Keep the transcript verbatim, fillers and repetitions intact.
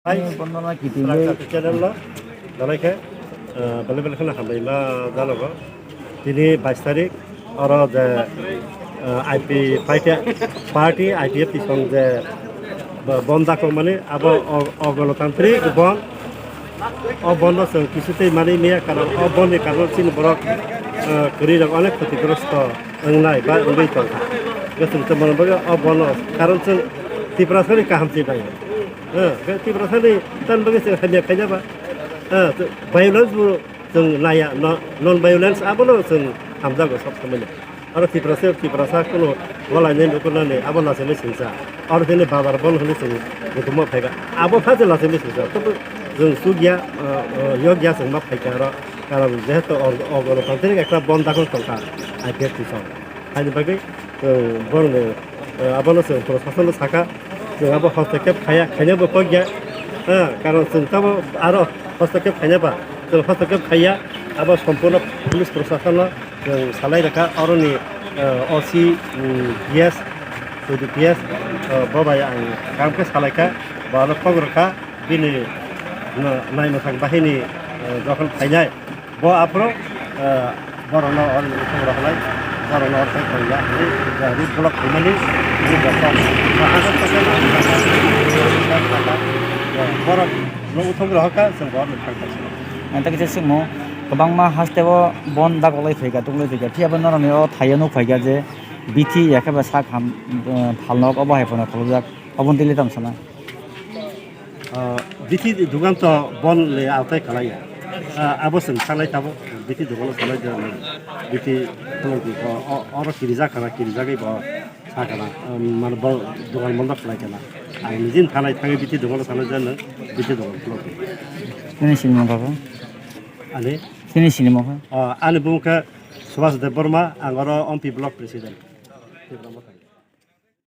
Hai, Bondona kiting Rangkha bai. Channel lo, dalai khe, eh, bele bele kheno hambai ma janogo. Tini bais tarik, oro je, eh, I P party, party I P F T song je bo-, bon dakok mani, abo o-, o gonotantrik bon, o bon no chwng kisu tei mani miya karon, o bon ni karon chini borok, eh, kwrwi rok onek khotigrosto wngnai ba wngwi tongkha. Chwng tongmani bagwi o bon no karon chwng Tiprasani kaham se bai. Eh, be Tiprasani tan bagwi chwng hamya khaina ba. Eh, violence bo chwng naya, no, non violence abono chwng hamjago sob somoi no. Aro Tiprasa, Tiprasa kuno walai nai nukunani abo lachimwi singsa. Aro tini bazar bon hwnwi chwng nukhungma phaikha. Abo pha chwng lachimwi singsa. Tobo chwng chukya, eh, eh, yokya chwng ma phaikha aro. Karon jehetu o, o gonotantrik ekta bon dakol tongkha I P F T song. Haini bagwi, eh, borokni, eh, abono chwng prosasono sakha, chwng abo hostokhep khaiya, khainabo kokya. Eh, karon chwng tamo aro hostokhep khainaba, chwng hostokhep khaiya, abo sompurno police prosasono chwng salai rwkha, oroni, eh, O C, mm, P S, P D P S, eh, bo bai ang kaham khe salaikha, bo ano kok rwkha, bini, no, naimwthang bahini, eh, jokhon phainai. Bo aphuru, eh, borokno oro uthung rwkhlai, borokno oro tei thangya, tei, eh, road block khaimani, road block. Bo aswk khe borokno uthung rwkha, chwng bo oro thangkha. Ang tei kisa swngmung, kwbangma hasteo bon dagoklai phaikha, tuklai phaikha, phiya bo norokni o thaio nuk phaikha je bithi ya khe ba sak ham, eh, phalnok obo hai phano kholobjak, obo twi tamo sana? Ah, bithi dugan to bon le autai kalaiya. Ah, abo chwng salai tabo, bithi dugan salai de, bithi khulok di, o, o, oro kirijak kana, kirijagwi bo sa kana, um, mane bo dugan bondo khlai kana. Ang nijin thanai thangwi bithi dugan salai de, bithi dugan khulok di. Nini sinimung kha bo? Ani? Nini sinimung kha? Ah, ani bumung kha Subhas Debbarma, ang oro Ompi Block President. Tipra Motha.